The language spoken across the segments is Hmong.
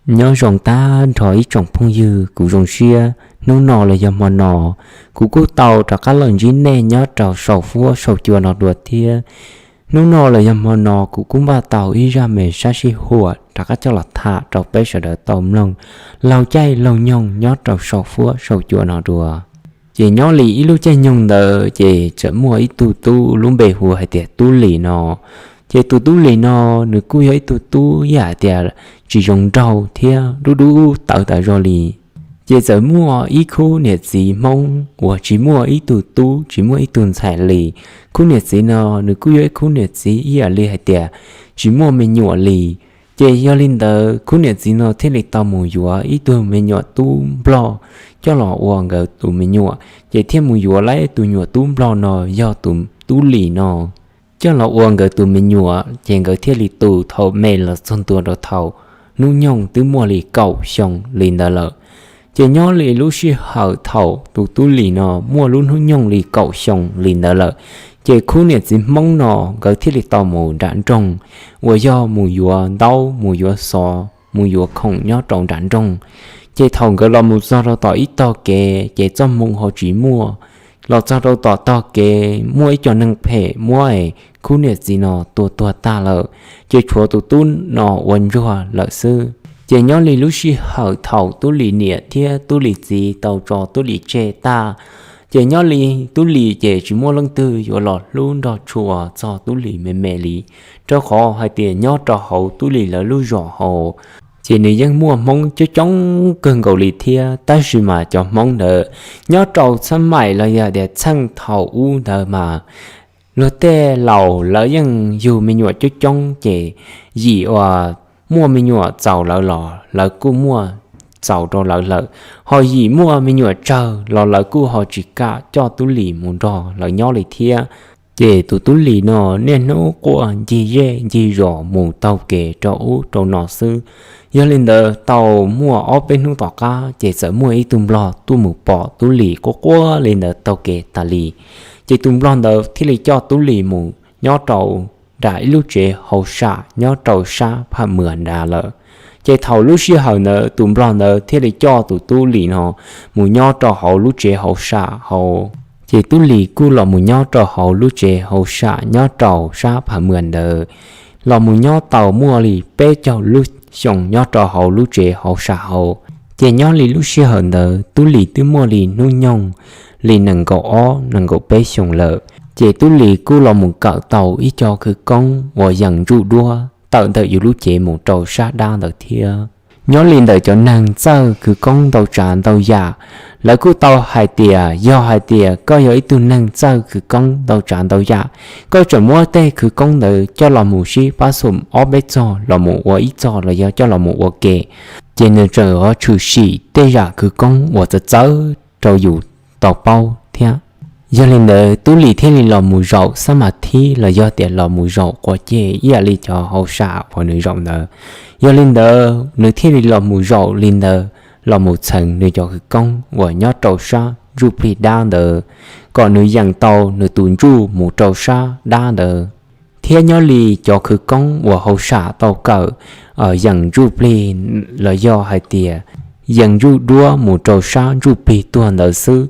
Nyob zoo tag nrho ib tsoom phooj ywg, kuv zoo siab hnub no los yog hmo no, kuv kuj tau rov qab los ntsib nej nyob rau saum huab saum cua no dua thiab. Hnub no los yog hmo no kuv kuj npaj tau ib zaj me sab sij huam rov qab coj los tham rau peb sawv daws tau mloog laug caij laug nyoog nyob rau saum huab saum cua no dua. Ces nyob li ib lub caij nyoog ntawd ces txawm muaj ib tug tub lub npe hu hais tias Tub Lis no. Ces tus Tub Lis no nws kuj yog ib tug tub ib yam tias tsis zoo nraug thiab dub dub tawv tas zog li. Ces txawm muaj ib khub niam txiv Hmoob uas tsis muaj ib tug tub tsis muaj ib tug ntxhais li. Khub niam txiv no nws kuj yog ib khub niam txiv ib yam li hais tias tsis muaj me nyuam li. Ces yog li ntawd khub niam txiv no thiaj li tau mus yuav ib tug me nyuam tub nplog coj los ua nkawd tus me nyuam. Ces thiaj mus yuav lawm tus nyuam tub nplog no yog tus Tub Lis no coj los ua nkawd tus me nyuam, ces nkawd thiaj li tu thaum me los txog ntua rau thaum hnub nyoog twb muaj li kaum xyoo li ntawd lawm. Ces nyob li lub sij hawm thaum tus Tub Lis no muaj lub hnub nyoog li kaum xyoo li ntawd lawm, ces khub niam txiv Hmoob no nkawd thiaj li tau mus nram nroog uas yog mus yuav ntaub mus yuav xov mus yuav khoom nyob rau nram nroog. Ces thaum nkawd los mus txog rau tom ib tog kev ces txoj hmoo ho tsis muaj. Los txog rau tom tog kev muaj ib co neeg phem muab khub niam txiv no tua tuag tag lawm, ces tshuav tus tub no ua ntsuag lawm xwb. Ces nyob li lub sij hawm thaum Tub Lis niam thiab Tub Lis txiv tau tso Tub Lis tseg tag, ces nyob li Tub Lis ces tsis muaj leej twg yuav los hlub nrog tshua txog Tub Lis me me li, rau qhov hais tias nyob rau hauv Tub Lis lawv lub zos hauv ces nws yeej muaj Hmoob coob coob kawg nkaus li thiab, tab sis mas cov Hmoob ntawd nyob rau txheej maim los yog tias txheej thaum ub ntawd mas luag tej laus lawv yeej yug me nyuam coob coob, ces yim uas muaj me nyuam txaus lawv los lawv kuj muaj txaus rau lawv lawm, ho yim muaj me nyuam tsawg los lawv kuj ho tsis kam coj Tub Lis mus nrog lawv nyob li thiab. Ces tus Tub Lis no niaj hnub quaj ncig zej ncig zos mus taug kev rau ub rau no xwb. Yog li ntawd tau muaj ob peb hnub tom qab ces txawm muaj ib tug nplog tuaj mus pom Tub Lis quaj quaj li ntawd taug kev tas li. Ces tus nplog ntawd thiaj li coj Tub Lis mus nyob rau nram ib lub tsev hauj sam nyob rau sab Pham Mwas nrad lawm. Ces thaum lub sij hawm ntawd tus nplog ntawd thiaj li coj tus Tub Lis no mus nyob rau hauv lub tsev hauj sam hauv. Ces Tub Lis kuj los mus nyob rau hauv lub tsev hauj sam nyob rau sab Pham Mwas ntawd, los mus nyob tau muaj li peb caug lub xyoo nyob rau hauv lub tsev hauj sam hauv. Ces nyob li lub sij hawm ntawd Tub Lis twb muaj li hnub nyoog li nees nkaum ob nees nkaum peb xyoo lawm. Ces Tub Lis kuj los mus kawm tau ib co khawv koob uas yeem ntsuj duab tawm ntawm yus lub cev mus rau sab dab ntawd thiab. Nyob li ntawm cov neeg txawj khawv koob ntau tsav ntau yam, lawv kuj tau hais tias yog hais tias koj yog ib tug neeg txawj khawv koob ntau tsav ntau yam, koj tseem muab tej khawv koob ntawd coj los mus sib pab xum ob peb txog los mus ua ib txog los yog coj los mus ua ke, ces nws tseem yuav tshwm sim tej yam khawv koob uas txawv txawv rau yus tau paub thiab. Yog li ntawd Tub Lis thiaj li los mus zaum xab mas thib los yog tias los mus zaum quas ceg ib yam li cov hauj sam uas nws zaum ntawd. Yog li ntawd nws thiaj li los mus zaum li ntawd, los mus txheev nws cov khawv koob uas nyob rau sab ntsuj plig dab ntawd, kom nws yeem tau nws tus ntsuj mus rau sab dab ntawd. Thiab nyob li cov khawv koob uas hauj sam tau kawm yeem ntsuj plig los yog hais tias yeem ntsuj duab mus rau sab ntsuj plig tuag ntawd xwb,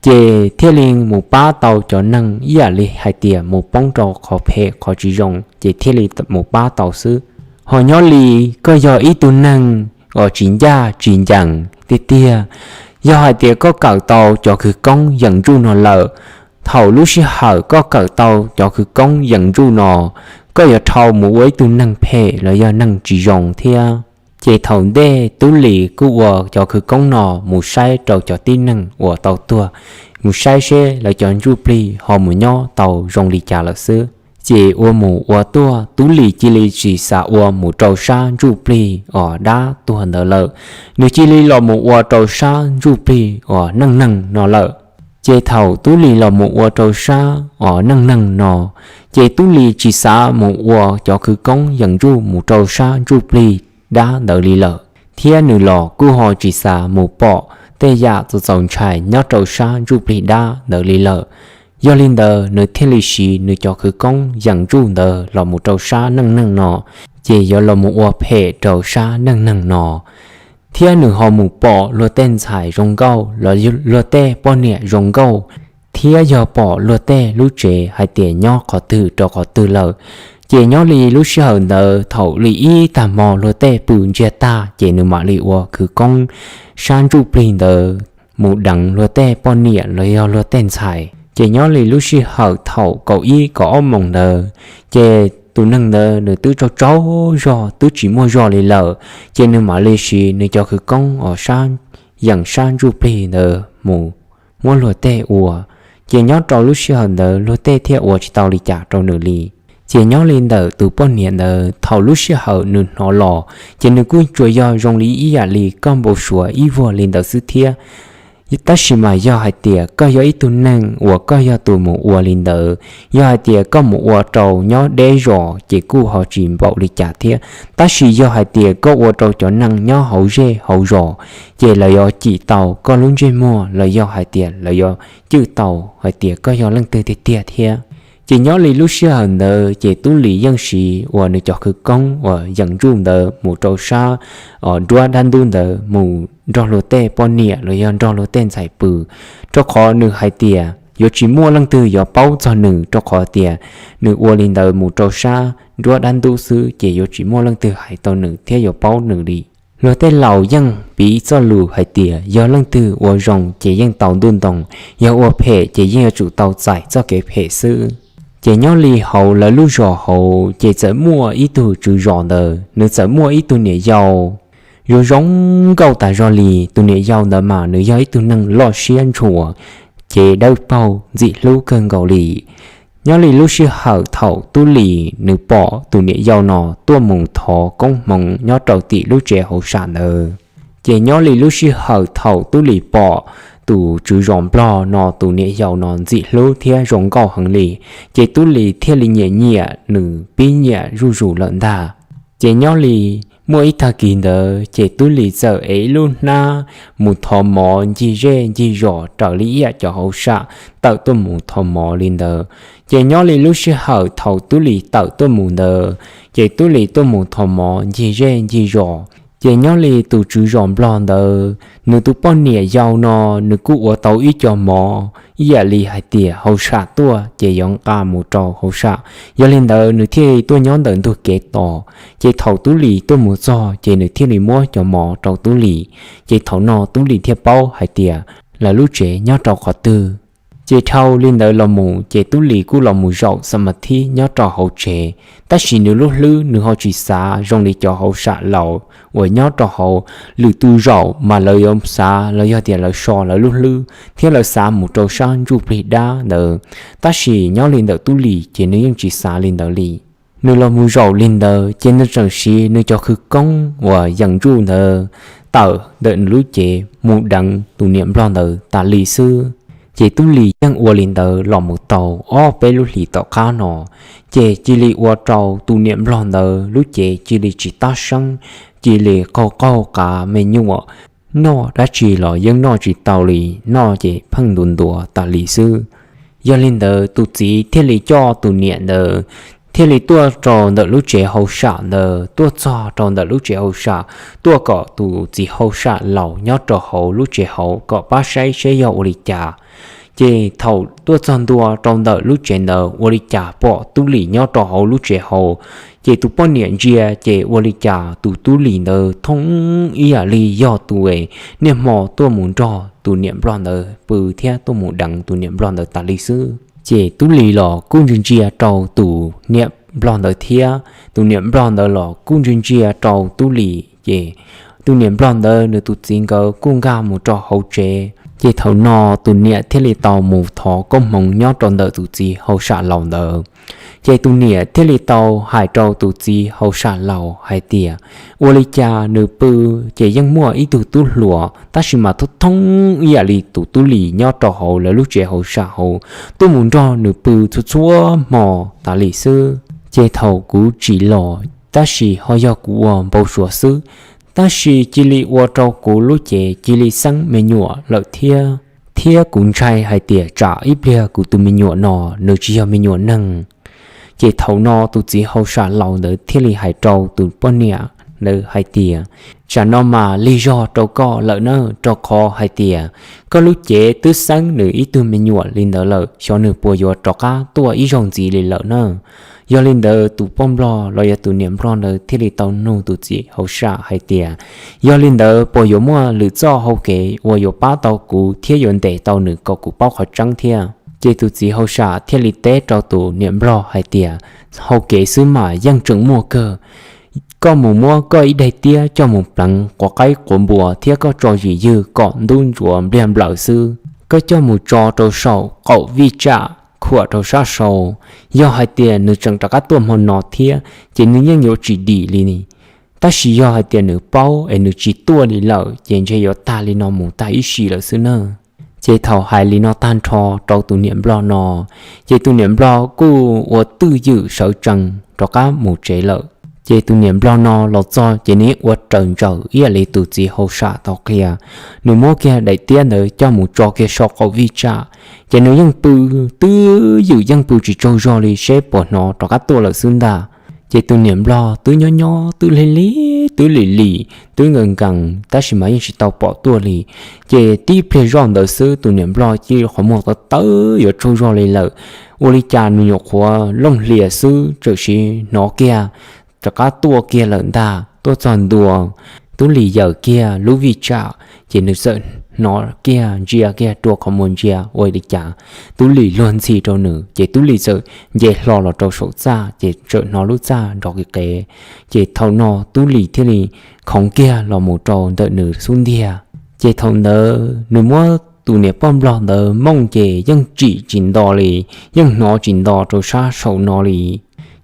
ces thiaj li mus pab tau cov neeg ib yam li hais tias mus poob rau qhov phem qhov tsis zoo ces thiaj li mus pab tau xwb. Ho nyob li koj yog ib tug neeg uas tsis ncaj tsis ncees tiag tiag, yog hais tias koj kawm tau cov khawv koob yeem ntsuj no lawm, thaum lub sij hawm koj kawm tau cov khawv koob yeem ntsuj no, koj yuav dhau mus ua ib tug neeg phem los yog neeg tsis zoo thiab. Ces thaum ntej Tub Lis kuj ua cov khawv koob no mus saib rau cov tib neeg uas tau tuag, mus saib seb lawv cov ntsuj plig ho mus nyob tau zoo li cas lawm xwb. Ces ua mus ua tuaj Tub Lis cia li tsis xav ua mus rau sab ntsuj plig uas dab tuag ntawd lawm, nws cia li los mus ua rau sab ntsuj plig uas neej neeg no lawm. Ces thaum Tub Lis los mus ua rau sab uas neej neeg no, ces Tub Lis tsis xav mus ua cov khawv koob yeem ntsuj mus rau sab ntsuj plig dab ntawd li lawm, thiab nws los kuj ho tsis xav mus pom tej yam txaus txaus ntshai nyob rau sab ntsuj plig dab ntawd li lawm. Yog li ntawd nws thiaj li siv nws cov khawv koob yeem ntsuj ntawd los mus rau sab neej neeg no, ces yuav los mus ua phem rau sab neej neeg no. Thiab nws ho mus pom luag tej ntxhais zoo nkauj los luag tej poj niam zoo nkauj, thiab yog pom luag tej lub tsev hais tias nyob qhov twg rau qhov twg lawm. Ces nyob li lub sij hawm ntawd thaum li ib tag hmo luag tej pw ntsiag tag ces nws mam li ua khawv koob sab ntsuj plig ntawd mus deev luag tej poj niam los yog luag tej ntxhais. Ces nyob li lub sij hawm thaum kaum ib kaum ob moos ntawd, ces tus neeg ntawd nws twb tsaug tsaug zog twb tsis muaj zog li lawm, ces nws mam li siv nws cov khawv koob uas sab, yeem sab ntsuj plig ntawd mus muab luag tej ua. Ces nyob rau lub sij hawm ntawd luag tej thiaj ua tsis tau li cas rau nws li. Ces nyob li ntawm tus poj niam ntawd thaum lub sij hawm nws hnov los, ces nws kuj tsuas yog zoo li ib yam li koj npau suav ib vuag li ntawd xwb thiab. Tab sis mas yog hais tias koj yog ib tug neeg uas koj yog tus mus ua li ntawd, yog hais tias koj mus ua rau nyob deb zos ces kuj ho tsis npaum li cas thiab. Tab sis yog hais tias koj ua rau cov neeg nyob hauv zej hauv zos, ces lawv yuav cim tau koj lub ntsej muag los yog hais tias lawv yuav cwj tau hais tias koj yog leej twg tiag tiag thiab. Ces nyob li lub sij hawm ntawd ces Tub Lis yeej siv uas nws cov khawv koob uas yeem ntsuj ntawd mus rau sab nruab dab ntub ntawd mus nrog luag tej poj niam los yog nrog luag tej ntxhais pw, rau qhov nws hais tias yuav tsis muaj leej twg yuav paub txog nws, rau qhov tias nws ua li ntawd mus rau sab nruab dab ntub xwb ces yuav tsis muaj leej twg hais tau nws thiab yuav paub nws li. Luag tej laus yeej piv txoj lus hais tias yog leej twg ua zoo ces yeej tau ntuj ntoo, yog ua phem ces yeej yuav tsum tau txais txoj kev phem xwb. Ces nyob li hauv lawv lub zos hauv ces txawm muaj ib tug tswv zos ntawd, nws txawm muaj ib tug niam yau zoo zoo nkauj tas zog li. Tus niam yau ntawd mas nws yog ib tug neeg loj siab ntshua, ces dawb paug ntxim hlub kawg nkaus li. Nyob li lub sij hawm thaum Tub Lis nws pom tus niam yau no tuaj mus thov koob hmoov nyob rau tim lub tsev hauj sam ntawd, ces nyob li lub sij hawm thaum Tub Lis pom tus tswv zos nplog no tus niam yau no ntxim hlub thiab zoo nkauj heev li, ces Tub Lis thiaj li nyiam nyiam nws pib nyiam zuj zus lawm ntag. Ces nyob li muaj ib tag kis ntawd ces Tub Lis txawm ev ib lub hnab mus thov mov ncig zej ncig zos raws li ib yam cov hauj sam tawm tuaj mus thov mov li ntawd. Ces nyob li lub sij hawm thaum Tub Lis tawm tuaj mus ntawd, ces Tub Lis tuaj mus thov mov ncig zej ncig zos. Ces nyob li tus tswv zos nplog ntawd, nws tus poj niam yau no, nws kuj ua tau ib co mov ib yam li hais tias hauj sam tuaj ces yuav nqa mus rau hauj sam. Yog li ntawd nws thiaj li tuaj nyob ntawm ntug kev tos. Ces thaum Tub Lis tuaj mus txog ces nws thiaj li muab cov mov rau Tub Lis. Ces thaum no Tub Lis thiaj paub hais tias lawv lub tsev nyob rau qhov twg. Ces dhau li ntawd los mus ces Tub Lis kuj los mus zaum xam mas thib nyob rau hauv tsev, tab sis nws lub hlwb nws ho tsis xav zoo li cov hauj sam laus uas nyob rau hauv. Lwm tus zaum mas lawv yuav xav los yog tias lawv so lawv lub hlwb thiab lawv xav mus rau sab ntsuj plig dab ntawd, tab sis nyob li ntawm Tub Lis ces nws yeej tsis xav li ntawd li. Nws los mus zaum li ntawd ces nws tseem siv nws cov khawv koob uas yeem ntsuj ntawd tawm ntawm nws lub cev mus deev tus niam nplog ntawd tas li xwb. Ces Tub Lis yeej ua li ntawd los mus tau ob peb lub hlis tom qab no, ces cia li ua rau tus niam nplog ntawd lub cev cia li tsis tab seeb, cia li qaug qaug qav me nyuam, noj dab tsi los yeej noj tsis tau li, noj ces pheej ntuav ntuav tas li xwb. Yog li ntawd tus txiv thiaj li coj tus niam ntawd thiaj li tuaj rau ntawm lub tsev hauj sam ntawd, tuaj txog rau ntawm lub tsev hauj sam, tuaj kom tus txiv hauj sam laus nyob rau hauv lub tsev hauv kom pab saib seb yog ua li cas. Ces thaum tuaj txog ntua rau ntawm lub tsev ntawd ua li cas pom Tub Lis nyob rau hauv lub tsev hauv, ces tus poj niam ntsia ces ua li cas tus Tub Lis ntawd thooj ib yam li yog tus niaj hmo tuaj mus nrog tus niam nplog ntawd pw thiab tuaj mus deev tus niam nplog ntawd tas li xwb. Ces Tub Lis los kuj ntsia ntsia rau tus niam nplog ntawd thiab, tus niam nplog ntawd los kuj ntsia ntsia rau Tub Lis. Ces tus niam nplog ntawd nws tus txiv nkawd kuj nkag mus rau hauv tsev. Ces thaum no tus niam thiaj li tau mus thov koob hmoov nyob rau ntawm tus txiv hauj sam laus ntawd. Ces tus niam thiaj li tau hais rau tus txiv hauj sam laus hais tias, ua li cas nws pw ces yeej muaj ib tug tub hluas, tab sis mas thooj thooj ib yam li tus Tub Lis nyob rau hauv lawv lub tsev hauj sam hauv tuaj mus nrog nws pw txhua txhua hmo tas li xwb. Ces thaum kuv tsim los, tab sis ho yog kuv ua npau suav xwb, tab sis cia li ua rau kuv lub cev cia li xeeb me nyuam lawm thiab. Thiab kuv ntshai hais tias tsam ib pliag kuv tus me nyuam no nws tsis yog me nyuam neeg. Ces thaum no tus txiv hauj sam laus ntawd thiaj li hais rau tus poj niam ntawd hais tias, tsam no mas lig zog rau koj lawm na, rau qhov hais tias koj lub cev twb xeeb nws ib tug me nyuam li ntawd lawm, xyov nws puas yuav rov qab tuaj ib zaug ntxiv li lawm na. Yog li ntawd tus poj nplog los yog tus niam nplog ntawd thiaj li tau nug tus txiv hauj sam hais tias, yog li ntawd puas yuav muaj lwm txoj hau kev uas yuav pab tau kuv thiab yuav ntes tau nws kom kuv paub qhov tseeb thiab? Ces tus txiv hauj sam thiaj li teb rau tus niam nplog hais tias, hau kev xwb mas yeej tseem muaj kawg. Koj mus muab koj ib daim tiab coj mus pleev quav qaib quav npua thiab koj tso zim ywg kom ntub ntsuav npliag nplaws xwb, koj coj mus tso rau saum qaum vij tsam khuam rau sab sau. Yog hais tias nws tseem rov qab tuaj hmo no thiab ces nws yeej yuav tsis dim li. Tab sis yog hais tias nws paub es nws tsis tuaj li lawm ces ntshe yuav tag li no mus tag ib sim lawm xwb na. Ces thaum hais li no tag nrho rau tus niam nplog no, ces tus niam nplog kuj ua twj ywm sawv tsees rov qab mus tsev lawm. Ces tus niam nplog no los txog ces nws ua raws ntsaws ib yam li tus txiv hauj sam tau qhia. Nws muab kiag daim tiab ntawd coj mus tso kiag saum qaum vij tsam, ces nws yeej pw twj ywm yeej pw tsis tsaug zog li seb puas hnov rov qab tuaj lawm xwb ntag. Ces tus niam nplog twb nyob nyob twb lig lig twb lim lim twb nkees nkees tab sis mas yeej tsis tau pom tuaj li. Ces tib pliag zoj ntawd xwb tus niam nplog cia li qhov muag tawv tawv yuav tsaug zog li lawm. Ua li cas nws nyuam qhuav looj hlias xwb txawm sim hnov kiag rov qab tuaj kiag lawm ntag, tuaj txog ntua Tub Lis yawm kiag lub vij tsam, ces nws txawm hnov kiag ntsia kiag rua qhov muag ntsia ua li cas Tub Lis luag ntxhi rau nws, ces Tub Lis txawm nce hlo los rau saum txaj ces txawm hnov lub txaj nrov qis qev. Ces thaum no Tub Lis thiaj li khoov kiag los mus rau ntawm nws xub ntiag. Ces thaum ntawd nws muab tus niam poj nplog ntawd mooj ces yeej tsim tsis nto li, yeej hnov tsis nto rau sab saum no li.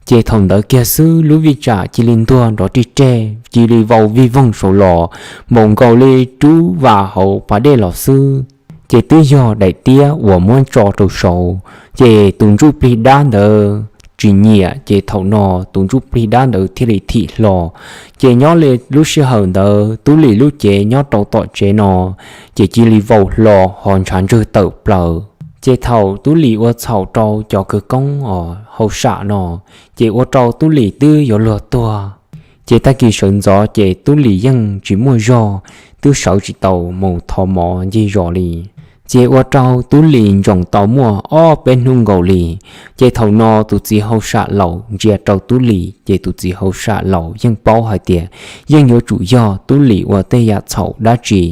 Ces thaum ntawd kiag xwb lub vij tsam cia li ntuag nrov rig reg cia li vau vij voog saud los, npaum nkaus li rub vas hauv pas dej los xwb. Ces twb yog daim tiab uas muab tso rau saud, ces tus ntsuj plig dab ntawd tsis nyiam, ces thaum no tus ntsuj plig dab ntawd thiaj li thim hlo. Ces nyob li lub sij hawm ntawd Tub Lis lub cev nyob rau tom tsev no ces cia li vau hlo ho ntshav ntswg tawm plaws. Ces thaum Tub Lis ua txhaum rau cov khawv koob os hauj sam no, ces ua rau Tub Lis twb yuav luag tuag. Ces tag kis sawv ntxov ces Tub Lis yeej tsis muaj zog, twb sawv tsis tau mus thov mov ncig zos li. Ces ua rau Tub Lis ntsoos tau muaj ob peb hnub nkaus li. Ces thaum no tus txiv hauj sam laus ntsia rau Tub Lis, ces tus txiv hauj sam laus yeej paub hais tias yeej yuav tsum yog Tub Lis ua tej yam txhaum dab tsi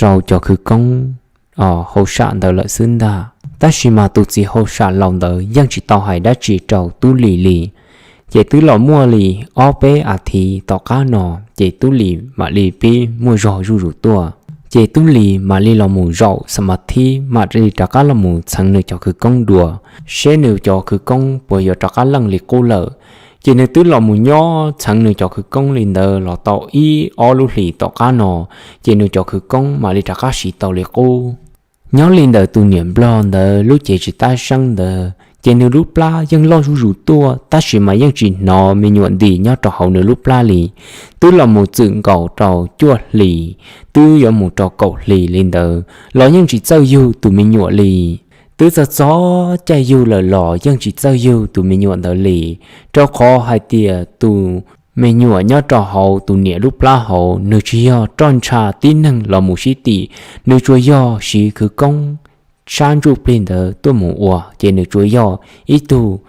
rau cov khawv koob hauj sam ntawd lawm xwb ntag. Tab sis mas tus txiv hauj sam laus ntawd yeej tsis tau hais dab tsi rau Tub Lis li. Ces twb los muaj li ob peb as thiv tom qab no, ces Tub Lis mam li pib muaj zog zuj zus tuaj. Ces Tub Lis mam li los mus zaum xam mas thib mam li rov qab los mus txheev nws cov khawv koob dua, seb nws cov khawv koob puas yuav rov qab leej li qub lawm. Ces nws twb los mus nyob txheev nws cov khawv koob li ntawd los tau ib ob lub hlis tom qab no, ces nws cov khawv koob mam li rov qab siv tau li qub. Nyob li ntawm tus niam nplog ntawd lub cev tsis tab seeb ntawd, ces nws lub plab yeej loj zuj zus tuaj, tab sis mas yeej tsis hnov me nyuam nti nyob rau hauv nws lub plab li. Twb los mus txwm nkaus rau cuaj hlis, twb yuav mus rau kaum hlis li ntawd los yeej tsis txawj yug tus me nyuam li. Twb txog txog caij yug lawm los yeej tsis txawj yug tus me nyuam ntawd li, rau qhov hais tias tus me nyuam nyob rau hauv tus niam lub plab hauv, nws tsis yog roj ntsha tib neeg los mus sib tim, nws tsuas yog siv khawv koob sab ntsuj plig ntawd tuaj mus ua, ces nws tsuas yog ib tug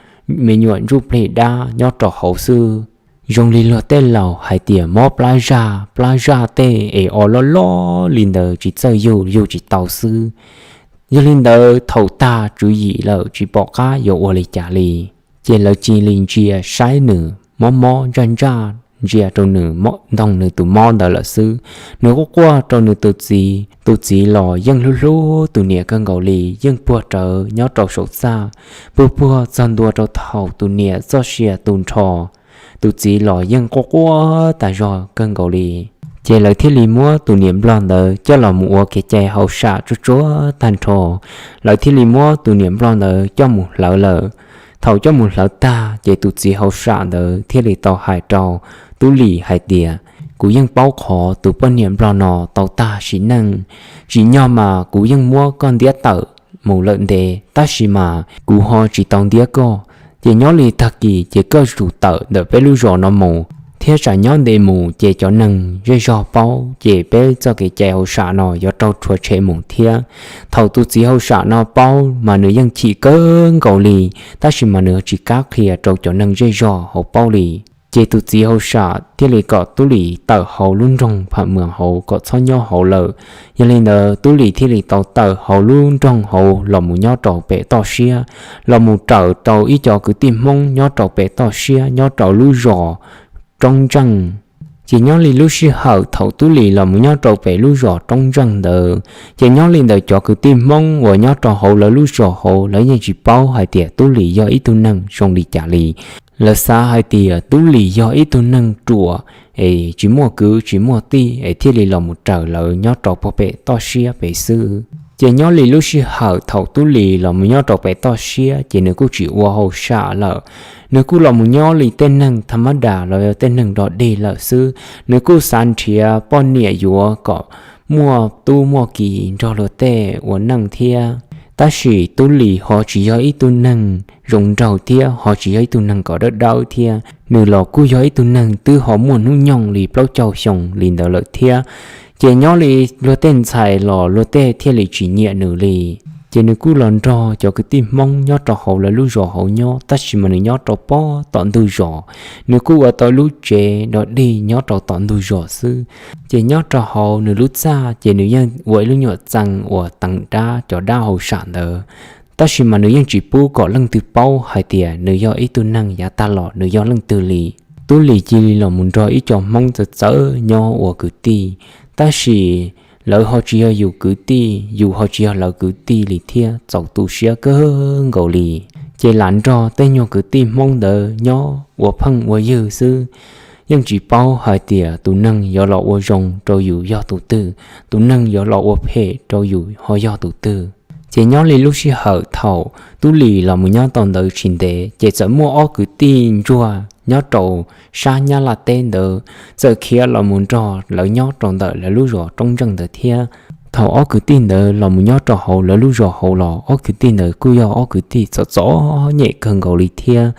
me nyuam ntsuj plig dab nyob rau hauv xwb. Zoo li luag tej laus hais tias mob plab zaj, plab zaj tej es o loj loj li ntawd tsis txawj yug, yug tsis tau xwb. Yog li ntawd thaum tag tswv yim lawm tsis pom qab yuav ua li cas li, ces lawv cia li ntsia saib nws mob mob ntsaj ntsaj, ntsia rau nws ntoo nws tus mob ntawd lawm xwb. Nws quaj quaj rau nws tus txiv, tus txiv los yeej hlub hlub tus niam kawg nkaus li, yeej puag rawv nyob rau saum txaj, puag puag txog ntua rau thaum tus niam txoj sia tu nrho. Tus txiv los yeej quaj quaj tas zog kawg nkaus li. Ces lawv thiaj li muab tus niam nplog ntawd coj los mus ua kev cai hauj sam tsuag tsuag tag nrho, lawv thiaj li muab tus niam nplog ntawd coj mus hlawv lawm. Thaum coj mus hlawv tag ces tus txiv hauj sam ntawd thiaj li tau hais rau Tub Lis hais tias, kuv yeej paub qhov tus poj niam nplog no tau tag sim neej, tsim nyog mas kuv yeej muab koj ntiab tawm mus lawm ntev, tab sis mas kuv ho tsis tau ntiab koj. Ces nyob li tag kis ces koj tsum tawm ntawm peb lub zos no mus thiab tsam nyob ntev mus ces cov neeg zej zog paub ces peb txoj kev cai hauj sam no yuav raug rhuav tshem mus thiab. Thaum tus txiv hauj sam no paub mas nws yeej chim kawg nkaus li, tab sis mas nws tsis kam qhia rau cov neeg zej zog hauv paub li. Ces tus txiv hauj sam thiaj li kom Tub Lis tawm hauv lub nroog Pham Mwas hauv kom txhob nyob hauv lawm. Yog li ntawd Tub Lis thiaj li tau tawm hauv lub nroog hauv los mus nyob rau pem toj siab, los mus raws rau ib co kwv tij Hmoob nyob rau pem toj siab nyob rau lub zos Roob Ntseej. Ces nyob li lub sij hawm thaum Tub Lis los mus nyob rau pem lub zos Roob Ntseej ntawd, ces nyob li ntawd cov kwv tij Hmoob uas nyob rau hauv lawv lub zos hauv lawv yeej tsis paub hais tias Tub Lis yog ib tug neeg zoo li cas li. Lawv xav hais tias Tub Lis yog ib tug neeg ruam es tsis muaj kwv tsis muaj tij es thiaj li los mus raws lawv nyob rau pem toj siab pem xwb. Ces nyob li lub sij hawm thaum Tub Lis los mus nyob rau pem toj siab ces nws kuj tsis ua hauj sam lawm. Nws kuj los mus nyob li tej neeg tha mab das los yog tej neeg dog dig lawm xwb. Nws kuj xav nrhiav poj niam yuav kom muaj tub muaj ki nrog luag tej ua neej thiab. Tab sis Tub Lis ho tsis yog ib tug neeg zoo nraug thiab ho tsis yog ib tug neeg kom dawb dawb thiab. Nws los kuj yog ib tug neeg twb ho muaj hnub nyoog li plaub caug xyoo li ntawd lawm thiab. Ces nyob li luag tej ntxhais los luag tej thiaj li tsis nyiam nws li. Ces nws kuj los nrog cov kwv tij Hmoob nyob rau hauv lawv lub zos hauv nyob, tab sis mas nws nyob rau pem tom ntug zos. Nws kuj ua tau lub tsev dog dig nyob rau tom ntug zos xwb. Ces nyob rau hauv nws lub txaj ces nws yeej ua ib lub nyuam txee uas teev dab cov dab hauj sam ntawd. Tab sis mas nws yeej tsis pub kom leej twg paub hais tias nws yog ib tug neeg yav tag los nws yog leej twg li. Tub Lis cia li los mus nrog ib co Hmoob txawv txawv nyob ua kwv tij, tab sis lawv ho tsis yog yus kwv tij, yus ho tsis yog lawv kwv tij li thiab, txaus tu siab kawg nkaus li. Ces lam nrog tej nyuag kwv tij Hmoob ntawd nyob ua pheej ua ywg xwb, yeej tsis paub hais tias tus neeg yuav los ua zoo rau yus yog tus twg, tus neeg yuav los ua phem rau yus ho yog tus twg. Ces nyob li lub sij hawm thaum Tub Lis los mus nyob tau ntawd tsis ntev ces txawm muaj ob kwv tij ntsuag nyob rau sab Nyab Laj teb ntawd txawm khiav los mus nrog lawv nyob rau ntawm lawv lub zos Roob Ntseej ntawd thiab. Thaum ob kwv tij ntawd los mus nyob rau hauv lawv lub zos hauv los ob kwv tij ntawd kuj yog ob kwv tij txom txom nyem kawg nkaus li thiab.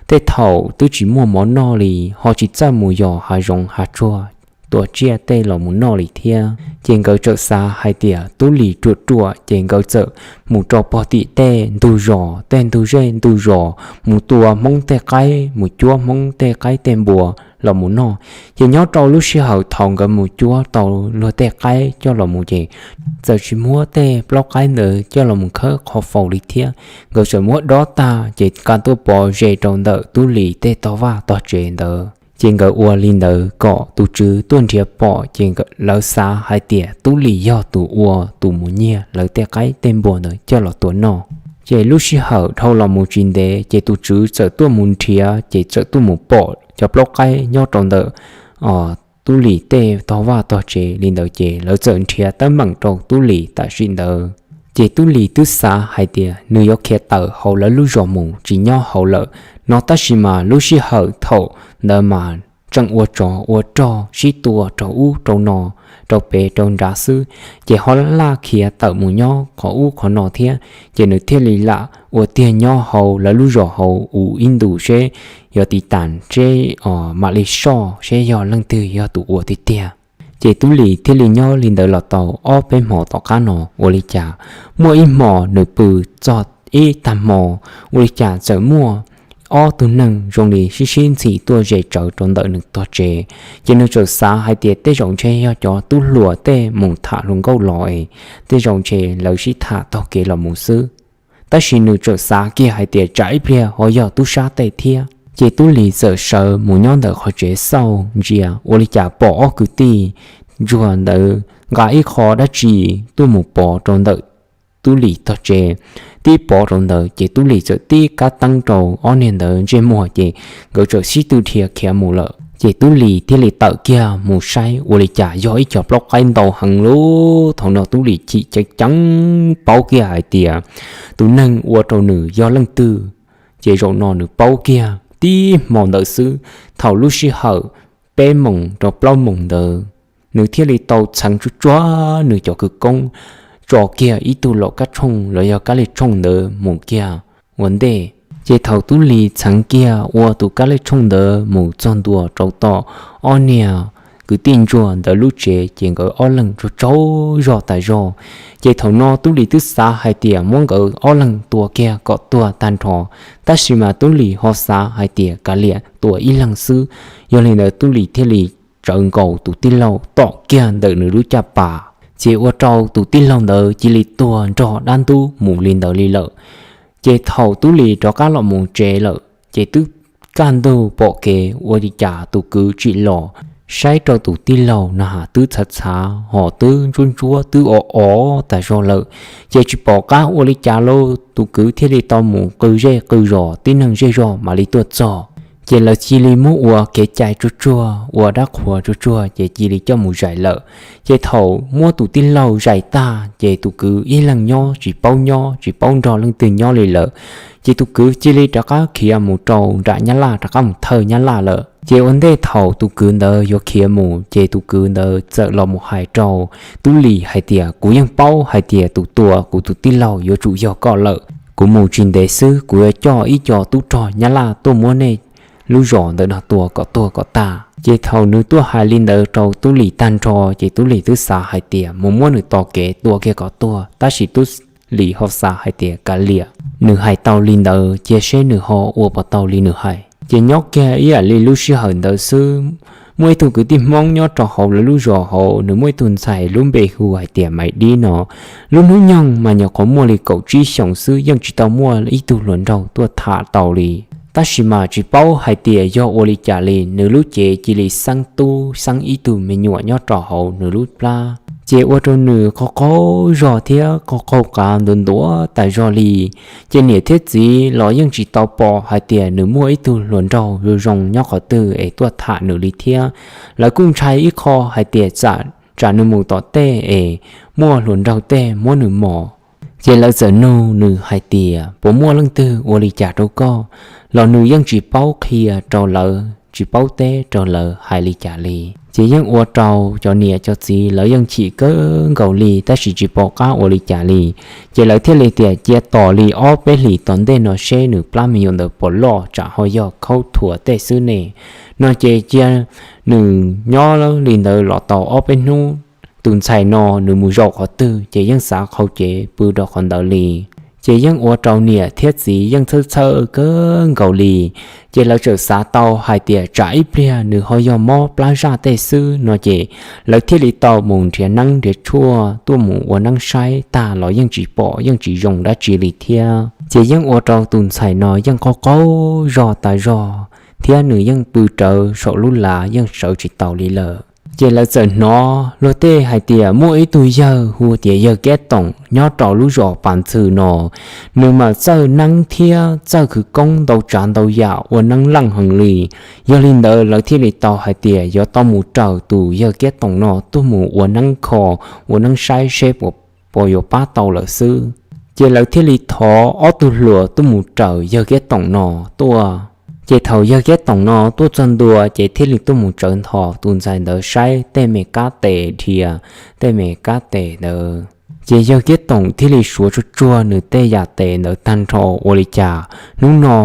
Tej thaum twb tsis muaj mov noj li, ho tsis txawj mus yos hav zoov hav tsuag tua tsiaj tej los mus noj li thiab. Ces nkawd txawm xav hais tias Tub Lis ruam ruam, ces nkawd txawm mus rau pem tim tej ntug zos, tej ntug zej ntug zos, mus tua Hmoob tej qaib, mus cuab Hmoob tej qaib tej npua los mus noj. Ces nyob rau lub sij hawm thaum nkawd mus cuab tau luag tej qaib coj los mus ces txawm tsis muab tej plaub qaib ntawd coj los mus khawb qhov faus li thiab. Nkawd txawm muab dob tag ces ka tuaj pov ze rau ntawm Tub Lis tej tog vaj tog tsev ntawd. Ces nkawd ua li ntawd kom tus tswv tuaj nrhiav pom, ces lawv xav hais tias Tub Lis yog tus ua tus mus nyiag lawv tej qaib tej npua ntawd coj los tua noj. Ces lub sij hawm dhau los mus tsis ntev ces tus tswv txawm tuaj mus nrhiav, ces txawm tuaj mus pom cov plaub qaib nyob rau ntawm Tub Lis tej tog vaj tog tsev li ntawd, ces lawv txawm nrhiav teeb meem rau Tub Lis tam sim ntawd. Ces Tub Lis twb xav hais tias nws yuav khiav tawm hauv lawv lub zos mus tsis nyob hauv lawm no, tab sis mas lub sij hawm thaum ntawd mas tseem ua tsov ua rog sib tua rau ub rau no, rau pem rau nrad xwb, ces ho laj khiav tawm mus nyob qhov ub qhov no thiab. Ces nws thiaj li lam ua tiag nyob hauv lawv lub zos hauv ua ib ntus seb yuav tiv tas seb mam li soj seb yog leej twg yog tus ua tiag tiag. Ces Tub Lis thiaj li nyob li ntawd los tau ob peb hmo tom qab no, ua li cas muaj ib hmo nws pw txog ib tag hmo, ua li cas txawm muaj ob tug neeg zoo li sib sib ntxhi tuaj ze tsawv rau ntawm nws tog tsev. Ces nws txawm xav hais tias tej zaum ntshe yog cov tub hluas tej mus tham hluas nkauj los es tej zaum ntshe lawv sib tham taug kev los mus xwb. Tab sis nws txawm xav kiag hais tias tsam ib pliag ho yog tub sab tej thiab. Ces Tub Lis txawm sawv mus nyob ntawm qhov tsev xauj ntsia, ua li cas pom ob kwv tij ntsuag ntawd nqa ib qho dab tsi tuaj mus pov rau ntawm Tub Lis tog tsev. Tib pov rau ntawd ces Tub Lis txawm tib kab teeb rau ob niag ntawd ntsej muag, ces nkawd txawm sib tw dhia khiav mus lawm. Ces Tub Lis thiaj li tawm kiag mus saib, ua li cas yog ib co plaub qaib ntau heev lub. Thaum no Tub Lis chim ceev ceev, paub kiag hais tias tus neeg ua rau nws yog leej twg. Ces zaum no nws paub kiag tib hmo ntawd xwb, thaum lub sij hawm peb moos rau plaub moos ntawd, nws thiaj li tau txheev tsuj tsuag nws cov kwv koob, tso kiag ib tug laum kab tshooj los yog kab li tshooj ntawd mus kiag ua ntej. Ces thaum Tub Lis txheev kiag ua tus kab lej tshooj ntawd mus txog ntua rau tom ob niag kwv tij ntsuag ntawd lub tsev, ces nkawd ob leeg tsaug tsaug zog tas zog. Ces thaum no Tub Lis twb xav hais tias muab nkawd ob leeg tua kiag kom tuag tag nrho, tab sis mas Tub Lis ho xav hais tias kav liam tua ib leeg xwb. Yog li ntawd Tub Lis thiaj li tsawv nkaus tus tij laug tom kiag ntawm nws lub caj pas, ces ua rau tus tij laug ntawd cia li tuag nrog dab ntub mus li ntawd li lawm. Ces thaum Tub Lis rov qab los mus tsev lawm, ces twb kaj ntug pom kev, ua li cas tus kwv tsim los saib rau tus tij laug na has twb txhav txhav ho twb ntsuab ntsuab twb o o tas zog lawm. Ces tsis pom qab ua li cas lauj, tus kwv thiaj li tau mus qw zej qw zos, tib neeg zej zog mam li tuaj txog. Ces lawv cia li muab ua kev cai tsuag tsuag, ua dab qhuas tsuag tsuag, ces cia li coj mus zais lawm. Ces thaum muab tus tij laug zais tag, ces tus kwv ib leeg nyob tsis paub nyob tsis paub nrog leej twg nyob li lawm. Ces tus kwv cia li rov qab khiav mus rau nram Nyab Laj, rov qab mus thawj Nyab Laj lawm. Ces ua ntej thaum tus kwv ntawd yuav khiav mus, ces tus kwv ntawd txawm los mus hais rau Tub Lis hais tias, kuv yeej paub hais tias tus tua kuv tus tij laug yuav tsum yog koj lawm. Kuv mus tsis ntev xwb, kuv yuav coj ib co tub rog Nyab Laj tuaj muab nej lub zos ntawm no tua kom tuag kom tag. Ces thaum nws tuaj hais li ntawd rau Tub Lis tag nrho, ces Tub Lis twb xav hais tias mus muab nws tos kev tua kiag kom tuag, tab sis Tub Lis ho xav hais tias kav liam, nws hais tau li ntawd cia seb nws ho ua puas tau li nws hais. Ces nyob kiag ib yam li lub sij hawm ntawd xwb, muaj ib tug kwv tij Hmoob nyob rau hauv lawv lub zos hauv, nws muaj ib tug ntxhais lub npe hu hais tias Maiv Dib no. Lub hnub nyoog mas nyuam qhuav muaj li kaum tsib xyoos xwb, yeej tsis tau muaj ib tug hluas nraug tuaj tham tau li. Tab sis mas tsis paub hais tias yog ua li cas li, nws lub cev cia li xeeb tub xeeb ib tug me nyuam nyob rau hauv nws lub plab, ces ua rau nws qaug qaug zog thiab qaug qaug qav ntuav ntuav tas zog li. Ces niam thiab txiv los yeej tsis tau pom hais tias nws muaj ib tug hluas nraug zoo zoo nyob qhov twg es tuaj tham nws li thiab. Lawv kuj ntshai ib qho hais tias tsam nws mus tom tej es muaj hluas nraug tej muab nws mos. Ces lawv txawm nug nws hais tias, puas muaj leej twg ua li cas rau koj? Los nws yeej tsis paub qhia rau lawv, tsis paub teb rau lawv hais li cas li. Ces yeej ua rau cov niam cov txiv lawv yeej chim kawg nkaus li, tab sis tsis pom qab ua li cas li. Ces lawv thiaj li tias cia tos li ob peb hlis tom ntej no seb nws plab me nyuam ntawd puas loj, tsam ho yog khaub thuas tej xwb ne. No ces cia nws nyob li ntawd los tau ob peb hnub, tus ntxhais no nws mus zaum qhov twg ces yeej xav qhau cev pw rau qhov ntawd li. Ces yeej ua rau niam thiab txiv yeej txhawj txhawj kawg nkaus li. Ces lawv txawm xav tau hais tias tsam ib pliag nws ho yog mob plab zaj tej xwb no ces lawv thiaj li tau mus nrhiav neeb nrhiav tshuaj tuaj mus ua neeb saib tag los yeej tsis pom yeej tsis zoo dab tsi li thiab. Ces yeej ua rau tus ntxhais no yeej qaug qaug zog tas zog, thiab nws yeej pw rawv saum lub lav yeej sawv tsis tau li lawm. Ces lawv txawm hnov luag tej hais tias muaj ib tug yawg hu tias yawg Kiab Toom nyob rau lub zos Pas Ntxhw no, nws mas txawj neeb thiab txawj khwv koob ntau tsav ntau yam ua neeb leej heev li. Yog li ntawd lawv thiaj li tau hais tias yuav tau mus raws tus yawg Kiab Toom no tuaj mus ua neeb kho, ua neeb saib seb puas yuav pab tau lawm xwb. Ces lawv thiaj li thov ob tug hluas tuaj mus raws yawg Kiab Toom no tuaj. Ces thaum yawg Kiab Toom no tuaj txog ntua ces thiaj li tuaj mus tsawv nthos tus ntxhais ntawd saib tej me kab tes dhia, tej me kab tes ntawd. Ces yawg Kiab Toom thiaj li suav tsuag tsuag nws tej yam tes ntawd tag nrho ua li cas hnub no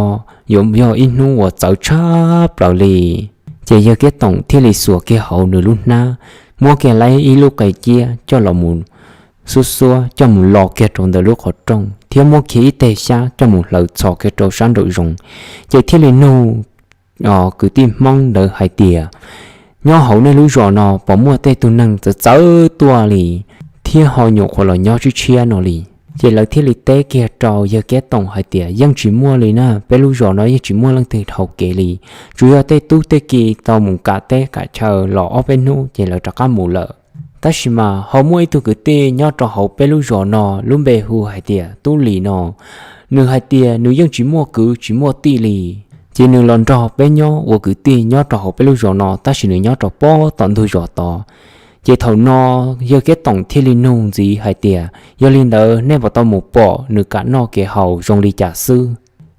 yuav yog ib hnub uas txawv tshaj plaws li. Ces yawg Kiab Toom thiaj li xuas kiag hauv nws lub hnab, muab kiag laib ib lub qe ciab coj los mus xuab xuab coj mus lo kiag rau ntawm lub qhov rooj thiab muab kiag ib teg xyab coj mus hlawv txhos kiag rau sab nraum zoov. Ces thiaj li nug kwv tij Hmoob ntawd hais tias, nyob hauv nej lub zos no puas muaj tej tug neeg txawv txawv tuaj li thiab ho nyuam qhuav los nyob tshiab tshiab no li? Ces lawv thiaj li teb kiag rau yawg Kiab Toom hais tias yeej tsis muaj li na, peb lub zos no yeej tsis muaj leej twg dhau kev li, tsuas yog tej tub tej ki tau mus kam teb kam chaw los ob peb hnub ces lawv rov qab mus lawm. Tab sis mas ho muaj ib tug kwv tij nyob rau hauv peb lub zos no lub npe hu hais tias Tub Lis no, nws hais tias nws yeej tsis muaj kwv tsis muaj tij li. Ces nws los nrog peb nyob ua kwv tij nyob rau hauv peb lub zos no, tab sis nws nyob rau pob tom ntug zos tod. Ces thaum no yawg Kiab Toom thiaj li nug ntxiv hais tias, yog li ntawd nej puas tau mus pom nws kam noj kev haus zoo li cas xwb?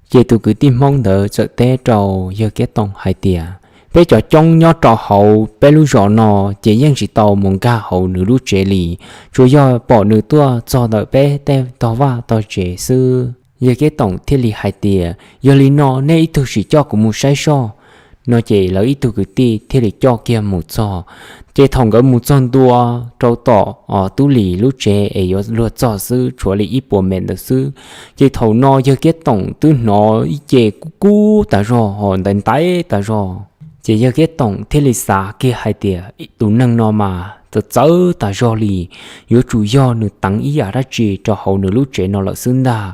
Ces tus kwv tij Hmoob ntawd txawm teb rau yawg Kiab Toom hais tias, peb cov coob nyob rau hauv peb lub zos no ces yeej tsis tau mus nkag hauv nws lub tsev li, tsuas yog pom nws tuaj txog ntawm peb tej tog vaj tog tsev xwb. Yawg Kiab Toom thiaj li hais tias, Yog li no nej ib tug sim coj kuv mus saib soj. No ces lawv ib tug kwv tij thiaj li coj kiag mus txog. Ces thaum nkawd mus txog ntua rau tom Tub Lis lub tsev es yuav luag txog xwb, tshuav li ib puas mev ntawd xwb, ces thaum no Yawg Kiab Toom twb hnov ib ce kub kub tas zog ho ntaiv ntaiv tas zog. Ces Yawg Kiab Toom thiaj li xav kiag hais tias, Tus neeg no mas txawv txawv tas zog li, yuav tsum yog nws teev ib yam dab tsi rau hauv nws lub tsev no lawm xwb ntag.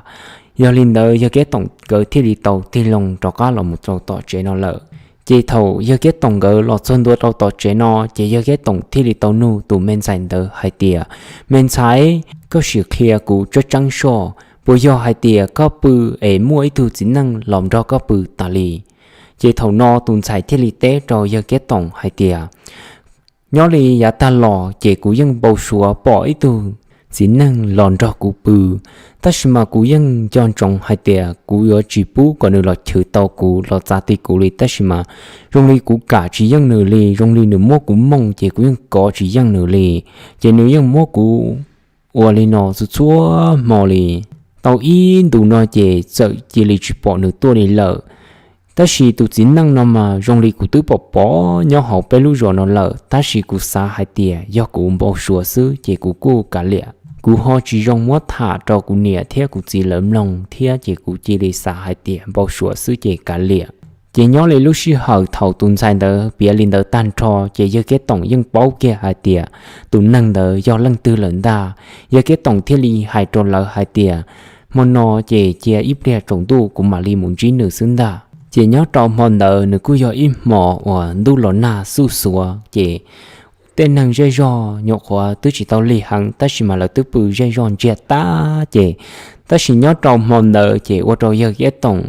Yog li ntawd Yawg Kiab Toom nkawd thiaj li tau tig loo rov qab los mus rau tom tsev no lawm. Ces thaum Yawg Kiab Toom nkawd los txog ntua rau tom tsev no, ces Yawg Kiab Toom thiaj li tau nug tus me ntxhais ntawd hais tias, Me ntxhais, koj sim qhia kuv tseeb tseeb soj, puas yog hais tias koj pw es muaj ib tug txiv neej los nrog koj pw tas li? Ces thaum no tus ntxhais thiaj li teb rau Yawg Kiab Toom hais tias, Nyob li yav tag los ces kuv yeej npau suav pom ib tug txiv neej los nrog kuv pw, tab sis mas kuv yeej nco ntsoov hais tias kuv yuav tsis pub kom nws los chwv tau kuv los txav ti kuv li, tab sis mas zoo li kuv kam tsis yeej nws li, zoo li nws muab kuv mooj ces kuv yeej kov tsis yeej nws li, ces nws yeej muab kuv ua li no txhua txhua hmo li. Tau ib ntus no ces txawm cia li tsis pom nws tuaj li lawm. Tab sis tus txiv neej no mas zoo li kuv twb pom pom nyob hauv peb lub zos no lawm, tab sis kuv xav hais tias yog kuv npau suav xwb ces kuv kuj kav liam. Kuv ho tsis zoo muab tham rau kuv niam thiab kuv txiv lawv mloog thiab, ces kuv cia li xav hais tias npau suav xwb ces kav liam. Ces nyob li lub sij hawm thaum tus ntxhais ntawd piav li ntawd tag nrho, ces Yawg Kiab Toom yeej paub kiag hais tias tus neeg ntawd yog leej twg lawm ntag. Yawg Kiab Toom thiaj li hais rau lawv hais tias, Hmo no ces cia ib pliag tsaus ntuj kuv mam li mus ntsib nws xwb ntag. Ces nyob rau hmo ntawd nws kuj yog ib hmo uas ntuj los nag xuj xuav, ces tej neeg zej zog nyuam qhuav twb tsis tau lig heev, tab sis mas lawv twb pw zej zog ntsiag tag. Ces tab sis nyob rau hmo ntawd ces ua rau Yawg Kiab Toom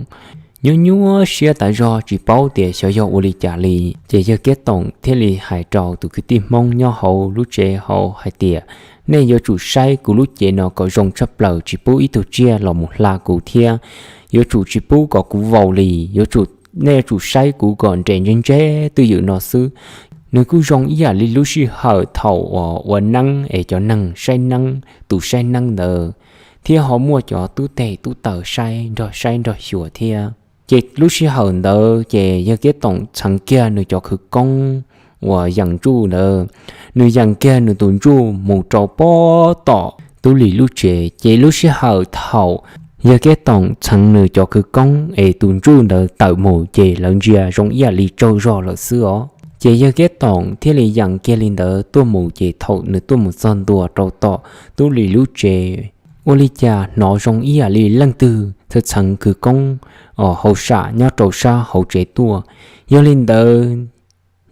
nyuaj nyuaj siab tas zog, tsis paub tias xyov yog ua li cas li. Ces Yawg Kiab Toom thiaj li hais rau tus kwv tij Hmoob nyob hauv lub tsev hauv hais tias, Nej yuav tsum saib kuv lub cev no kom zoo tshaj plaws, tsis pub ib tug tsiaj los mus hla kuv thiab. Yuav tsum tsis pub kom kuv vau li, yuav tsum, nej yuav tsum saib kuv kom nres ntseb ntseb twj ywm no xwb. Nws kuj zoo ib yam li lub sij hawm thaum uas ua neeb es cov neeg saib neeb, tus saib neeb ntawd, thiab ho muaj cov tub teg tub taws saib nrog, saib nrog xyuas thiab. Ces lub sij hawm ntawd ces Yawg Kiab Toom txheev kiag nws cov khawv koob uas yees ntsuj ntawd, nws yees kiag nws tus ntsuj mus rau pob tom Tub Lis lub tsev. Ces lub sij hawm thaum Yawg Kiab Toom txheev nws cov khawv koob es tus ntsuj ntawd tawm mus, ces lawv ntsia zoo ib yam li tsaug zog lawm xwb os. Ces Yawg Kiab Toom thiaj li yees kiag li ntawd tuaj mus, ces thaum nws tuaj mus txog ntua rau tom Tub Lis lub tsev, ua li cas hnov zoo ib yam li leej twg txheev txheev khawv koob os hauv sam nyob rau sab hauv tsev tuaj. Yog li ntawd,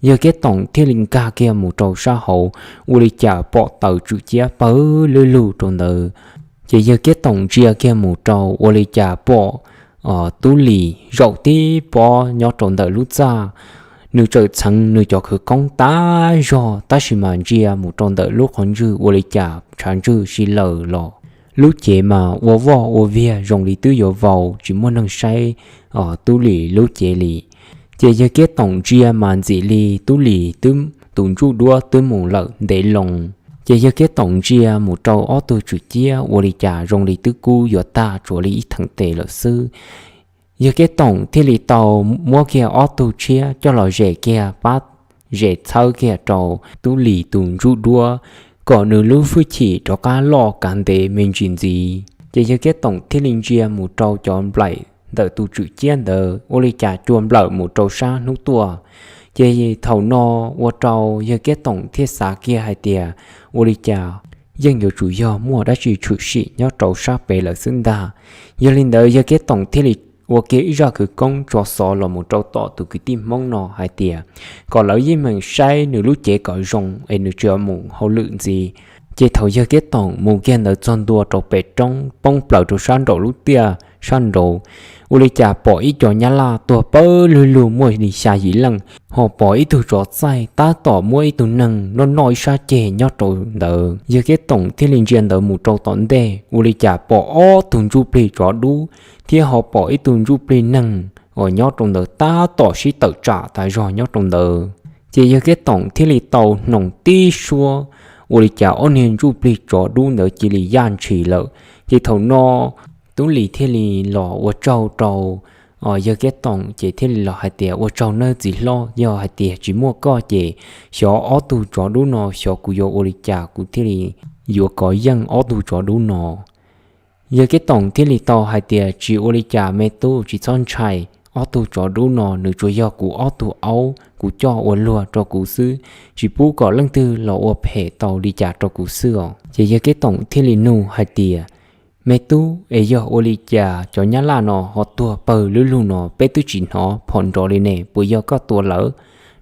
Yawg Kiab Toom thiaj li nkag kiag mus rau sab hauv, ua li cas pom taws tswm ciab pawg lug lug rau ntawd. Ces Yawg Kiab Toom ntsia kiag mus rau, ua li cas pom Tub Lis zaum tib pob nyob rau ntawm lub txaj. Nws txawm txheev nws cov khawv koob tas zog, tab sis mas ntsia mus rau ntawm lub qhov ntswg ua li cas tshav ntswg si laws los. Lub cev mas ua voj ua viag zoo li twb yuav vau, tsis muaj neeg saib Tub Lis lub cev li. Ces Yawg Kiab Toom ntsia mas ntxim li Tub Lis twb, tus ntsuj duab twb mus lawm ntev loo. Ces Yawg Kiab Toom ntsia mus rau ob tug tswm ciab ua li cas zoo li twb kub yuav tag, tshuav li ib theem tes lawm xwb. Yawg Kiab Toom thiaj li tau muab kiag ob tug tshiab coj los zes kiag pab, zes txhawb kiag rau Tub Lis tus ntsuj duab, kom nws lub hwj chim rov qab loj kav ntev me ntsis ntxiv. Ces Yawg Kiab Toom thiaj li ntsia mus rau cov nplaim ntawm tus tswm ciab ntawd, ua li cas cua nplawm mus rau sab hnub tuaj. Ces thaum no ua rau Yawg Kiab Toom thiaj xav kiag hais tias, ua li cas yeej yuav tsum yog muaj dab tsi tshwm sim nyob rau sab pem lawm xwb ntag. Yog li ntawd Yawg Kiab Toom thiaj li ua kiag ib zaj khawv koob tso xov los mus rau tom tus kwv tij Hmoob no hais tias, kom lawv yeej meem saib nws lub cev kom zoo es nws tsis mus hauj lwm ntxiv. Ces thaum Yawg Kiab Toom mus kiag ntawd txog ntua rau pem roob poob plaws rau sab nraum lub tiaj sab nraud, ua li cas pom ib co nyab laj tuag pawg lug lug muaj li xya yim leej, ho pom ib tug tsov txaij tab tom muab ib tug neeg noj noj ib sab ceg nyob rau ntawd. Yawg Kiab Toom thiaj li ntsia ntawd mus rau tom ntej, ua li cas pom ob tug ntsuj plig tsov dub, thiab ho pom ib tug ntsuj plig neeg uas nyob rau ntawd tab tom sib tawm tsam tas zog nyob rau ntawd. Ces Yawg Kiab Toom thiaj li tau hnoos tib suab, ua li cas ob niag ntsuj plig tsov dub ntawd cia li yaj ntshis lawm. Ces thaum no Tub Lis thiaj li los ua tsaug rau yawg Kiab Toom ces thiaj li los hais tias, ua tsaug nawb txiv hlob, yog hais tias tsis muaj koj ces xyov ob tug tsov dub no xyov kuv yuav ua li cas kuv thiaj li yuav kov yeej ob tug tsov dub no. Yawg Kiab Toom thiaj li tau hais tias, tsis ua li cas me tub, tsis txhob ntshai, ob tug tsov dub no nws tsuas yog kuv ob tug aub kuv coj ua luag rau kuv xwb, tsis pub kom leej twg los ua phem tau li cas rau kuv xwb os. Ces yawg Kiab Toom thiaj li nug hais tias, me tub, es yog ua li cas cov nyab laj no ho tuag pawg lub lug no peb twb tsis hnov phom nrov li ne, puas yog koj tua lawv?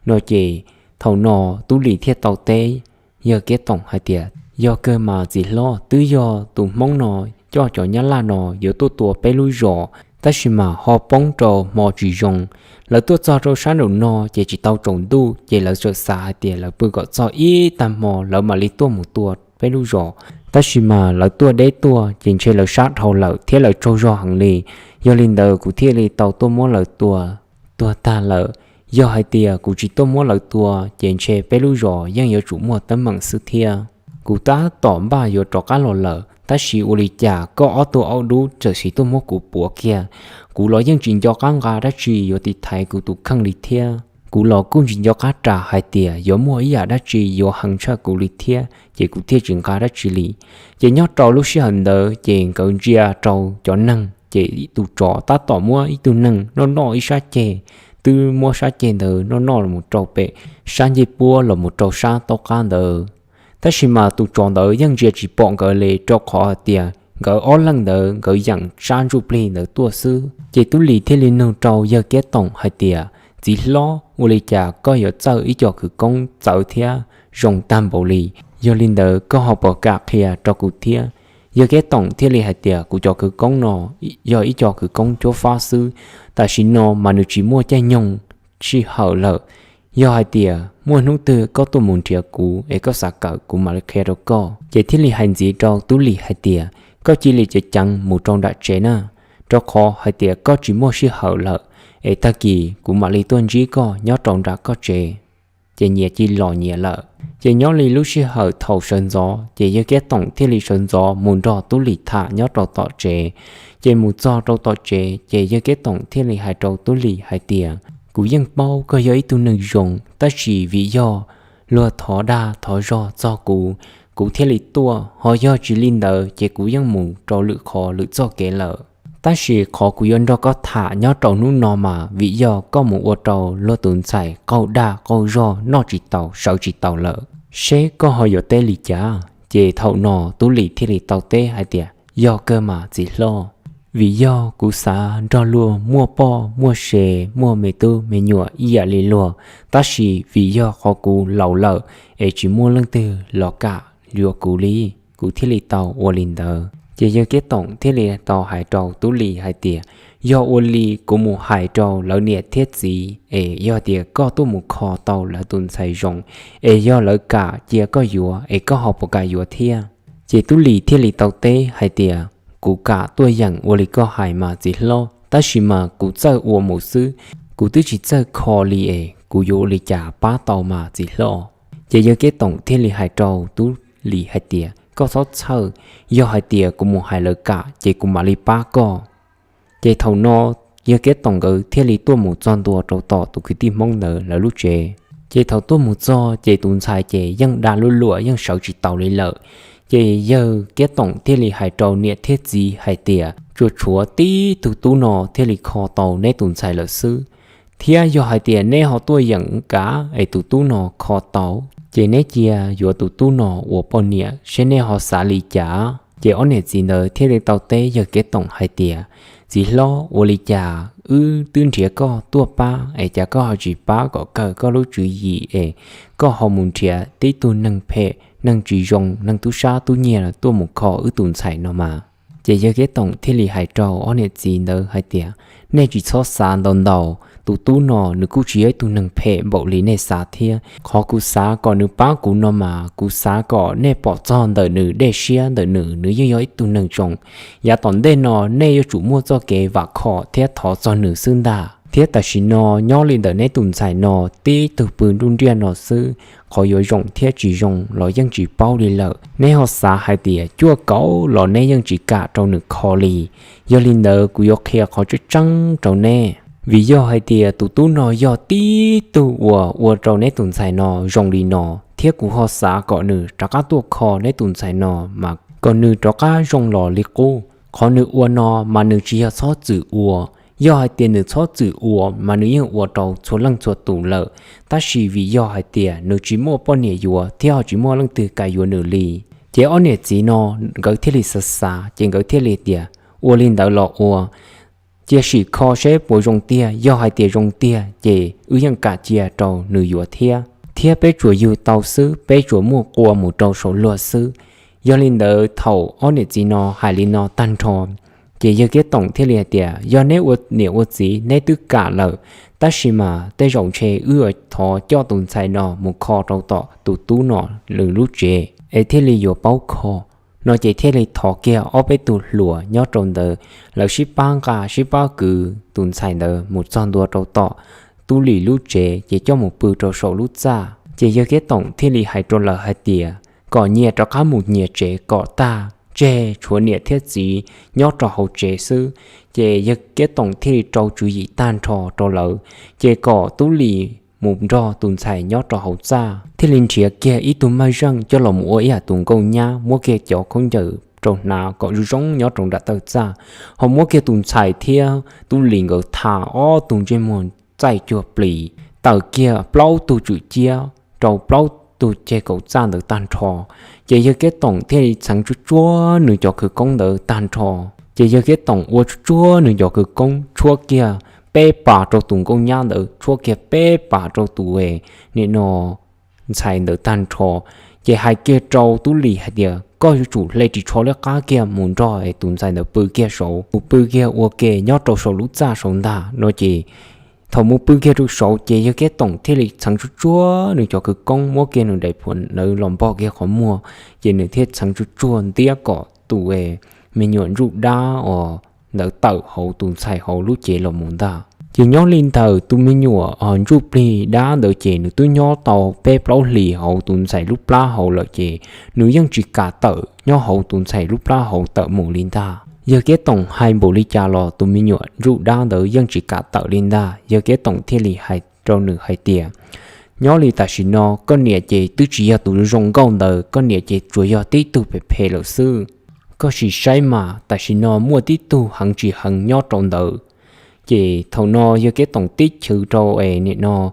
No ces thaum no Tub Lis thiaj tau teb yawg Kiab Toom hais tias, yog kawg mas txiv hlob, twb yog tus Hmoob no coj cov nyab laj no yuav tuaj tua peb lub zos, tab sis mas ho poob rau hmo tsis zoo. Lawv tuaj txog rau sab nraum no ces tsis tau tsaus ntuj, ces lawv txawm xav hais tias lawv pw kom txog ib tag hmo lawv mam li tuaj mus tua peb lub zos. Tab sis mas lawv tuaj deb tuaj ces ntshe lawv sab dhau lawm thiab lawv tsaug zog heev li. Yog li ntawd kuv thiaj li tau tuaj muab lawv tua tuag tag lawm. Yog hais tias kuv tsis tuaj muab lawv tua ces ntshe peb lub zos yeej yuav tsum muaj teeb meem xwb thiab. Kuv tab tom npaj yuav rov qab los lawm, tab sis ua li cas koj ob tug aub dub txawm sim tuaj muab kuv puav kiag. Kuv los yeej tsis nco qab nqa dab tsi yuav tiv thaiv kuv tus kheej li thiab. Kuv los kuj tsis nco qab ras hais tias yuav muaj ib yam dab tsi yuav heev tshaj kuv li thiab, ces kuv thiaj tsis nqa dab tsi li. Ces nyob rau lub sij hawm ntawd ces nkawd ntsia rau cov neeg, ces tus tsov tab tom muab ib tug neeg noj noj ib sab ceg, twb muab sab ceg ntawd noj noj los mus rau pem sab ncej puab los mus rau sab taub qab ntawd. Tab sis mas tus tsov ntawd yeej ntsia tsis pom nkawd li, rau qhov hais tias nkawd ob leeg ntawd nkawd yeem sab ntsuj plig ntawd tuaj xwb. Ces Tub Lis thiaj li nug rau yawg Kiab Toom hais tias, txiv hlob, ua li cas koj yuav txawj ib co khawv koob txawv thiab zoo tag npaum li? Yog li ntawd koj ho puas kam qhia rau kuv thiab? Yawg Kiab Toom thiaj li hais tias, kuv cov khawv koob no yog ib co khawv koob cuab fab xwb, tam sim no mas nws tsis muaj caij nyoog sij hawm lawm. Yog hais tias muaj hnub twg koj tuaj mus nrhiav kuv es koj xav kawm kuv mam li qhia rau koj. Ces thiaj li hais ntxiv rau Tub Lis hais tias, koj cia li ceev ceev mus rau nram tsev na, rau qhov hais tias koj tsis muaj sij hawm lawm, es tag kis kuv mam li tuaj ntsib koj nyob rau nram koj tsev. Ces nyias cia li los nyias lawm. Ces nyob li lub sij hawm thaum sawv ntxov ces yawg Kiab Toom thiaj li sawv ntxov mus nrog Tub Lis tham nyob rau tom tsev. Ces mus txog rau tom tsev ces yawg Kiab Toom thiaj li hais rau Tub Lis hais tias, kuv yeej paub koj yog ib tug neeg zoo, tab sis vim yog luag thov dag thov zog txog kuv, kuv thiaj li tuaj, ho yog tsis li ntawd ces kuv yeej mus rau lwm qhov lwm txoj kev lawm. Tab sis qhov kuv yuav nrog koj tham nyob rau hnub no mas vim yog koj mus ua rau luag tus ntxhais qaug dag qaug zog noj tsis taus sawv tsis taus lawm, seb koj ho yuav teb li cas? Ces thaum no Tub Lis thiaj li tau teb hais tias, yog kawg mas txiv hlob, vim yog kuv xav nrog luag muaj poj muaj se, muaj me tub me nyuam ib yam li luag, tab sis vim yog qhov kuv laus lawm es tsis muaj leej twg los kam yuav kuv li, kuv thiaj li tau ua li ntawd. Ces yawg Kiab Toom thiaj li tau hais rau Tub Lis hais tias, yog ua li kuv mus hais rau lawv niam thiab txiv, es yog tias koj tuaj mus kho tau lawv tus ntxhais zoo, es yog lawv kam cia koj yuav es koj ho puas kam yuav thiab? Ces Tub Lis thiaj li tau teb hais tias, kuv kam tuaj yeem ua li koj hais mas txiv hlob, tab sis mas kuv txawj ua mus xwb, kuv twb tsis txawj kho li es kuv yuav ua li cas pab tau mas txiv hlob? Ces yawg Kiab Toom thiaj li hais rau Tub Lis hais tias, koj txhob txhawj, yog hais tias kuv mus hais lawv kam ces kuv mam li pab koj. Ces thaum no yawg Kiab Toom nkawd thiaj li tuaj mus txog ntua rau tom tus kwv tij Hmoob ntawd lawv lub tsev. Ces thaum tuaj mus txog ces tus ntxhais ces yeej dag luaj luaj yeej sawv tsis taus li lawm. Ces yawg Kiab Toom thiaj li hais rau niam thiab txiv hais tias, tsuas tshuav tib tug tub no thiaj li kho tau neb tus ntxhais lawm xwb. Thiab yog hais tias neb ho tuaj yeem kav es tus tub no kho tau, ces neb cia yuav tus tub no ua poj niam seb neb ho xav li cas. Ces ob niam txiv ntawd thiaj li tau teb yawg Kiab Toom hais tias, txiv hlob, ua li cas wb twb nrhiav koj tuaj pab es cas koj ho tsis pab kom kawg koj lub tswv yim es koj ho mus nrhiav tib tug neeg phem, neeg tsis zoo, neeg tub sab tub nyiag tuaj mus kho wb tus ntxhais no mas? Ces yawg Kiab Toom thiaj li hais rau ob niam txiv ntawd hais tias, nej tsis txhob xav ntau ntau, tus tub no nws kuj tsis yog ib tug neeg phem npaum li nej xav thiab. Qhov kuv xav kom nws pab kuv no mas kuv xav kom nej pom txog ntawm nws dej siab ntawm nws, nws yeej yog ib tug neeg zoo. Yav tom ntej no nej yuav tsum muaj txoj kev vam khom thiab thov txog nws xwb ntag. Thiab tam sim no nyob li ntawm neb tus ntxhais no tib tug pw nruj nriaj no xwb, qhov yuav zoo thiab tsis zoo los yeej tsis paub li lawm. Neb ho xav hais tias cuaj kaum los neb yeej tsis kam rau nws kho li. Yog li ntawd kuv yuav qhia qhov tseeb tseeb rau neb. Vim yog hais tias tus tub no yog tib tug uas ua rau neb tus ntxhais no zoo li no, thiab kuv ho xav kom nws rov qab tuaj kho neb tus ntxhais no mas kom nws rov qab zoo los li qub. Qhov nws ua no mas nws tsis yog txhob txwm ua. Yog hais tias nws txhob txwm ua mas nws yeej ua rau txhua leej txhua tus lawm, tab sis vim yog hais tias nws tsis muaj poj niam yuav thiab ho tsis muaj leej twg kam yuav nws li. Ces ob niam txiv no nkawd thiaj li xav xav, ces nkawd thiaj li tias, ua li ntawd los ua, cia sim kho seb puas zoo tiag. Yog hais tias zoo tiag ces wb yeej kam cia rau nws yuav thiab, thiab peb tsuas yug tau xwb, peb tsuas muaj qua mus rau saum luag xwb. Yog li ntawd thaum ob niam txiv no hais li no tag nrho, ces yawg Kiab Toom thiaj li hais tias, yog neb ua niam ua txiv neb twb kam lawm, tab sis mas tej zaum ntshe wb yuav thov coj tus ntxhais no mus kho rau tom tus tub no nws lub tsev es thiaj li yuav paub kho. No ces thiaj li thov kiag ob peb tug hluas nyob rau ntawd, lawv sib pab nqa sib pab kwv tus ntxhais ntawd mus txog ntua rau tom Tub Lis lub tsev, ces coj mus pw rau saum lub txaj. Ces yawg Kiab Toom thiaj li hais rau lawv hais tias kom nyias rov qab mus nyias tsev kom tag, tseg tshuav niam thiab txiv nyob rau hauv tsev xwb. Ces yawg Kiab Toom thiaj li rau tswv yim tag nrho rau lawv, ces kom Tub Lis mus nrog tus ntxhais nyob rau hauv txaj, thiaj li nrhiav kiag ib tug maj zeej coj los mus ua ib yam tus nkauj nyab, muab kiag cov khaub ncaws rau hnav kom zoo zoo nyob rau nram taw txaj, ho muab kiag tus ntxhais thiab Tub Lis nkawd tha ob tug ntsej muag txaij cuag plis, taws kiag plaub tug tswm ciab rau plaub tug ceg kaum txaj ntawd tag nrho. Ces yawg Kiab Toom thiaj li txheev tsuaj tsuag nws cov khawv koob ntawd tag nrho. Ces yawg Kiab Toom ua tsuaj tsuag nws cov khawv koob tshuab kiag peb pas rau tus nkauj nyab ntawd, tshuab kiag peb pas rau tus nim no ntxhais ntawd tag nrho. Ces hais kiag rau Tub Lis hais tias, koj yuav tsum hle ris tsho liab qab kiag mus nrog tus ntxhais ntawd pw kiag saud, mus pw kiag ua ke nyob rau saum lub txaj saud ntag. No ces thaum mus pw kiag rau saud ces yawg Kiab Toom thiaj li txheev tsuaj tsuag nws cov khawv koob, muab kiag nws daim phuam ntawd los npog kiag qhov muag, ces nws thiaj txheev tsuaj tsuag ntiab kom tus me nyuam ntsuj dab uas ntawd tawm hauv tus ntxhais hauv lub cev los mus ntag. Ces nyob li ntawm tus me nyuam ntsuj plig dab ntawd ces nws twb nyob tau peb plaub hlis hauv tus ntxhais lub plab hauv lawm, ces nws yeej tsis kam tawm nyob hauv tus ntxhais lub plab hauv tawm mus li ntag. Yawg Kiab Toom hais npaum li cas los tus me nyuam ntsuj dab ntawd yeej tsis kam tawm li ntag. Yawg Kiab Toom thiaj li hais rau nws hais tias, nyob li tam sim no koj niam ces twb tsis yog tus zoo nkauj ntawd, koj niam ces tsuas yog tib tug phem phem lawm xwb. Koj sim saib mas tam sim no muaj tib tug heev tsis heev nyob rau ntawd. Ces thaum no yawg Kiab Toom tib chwv rau es nim no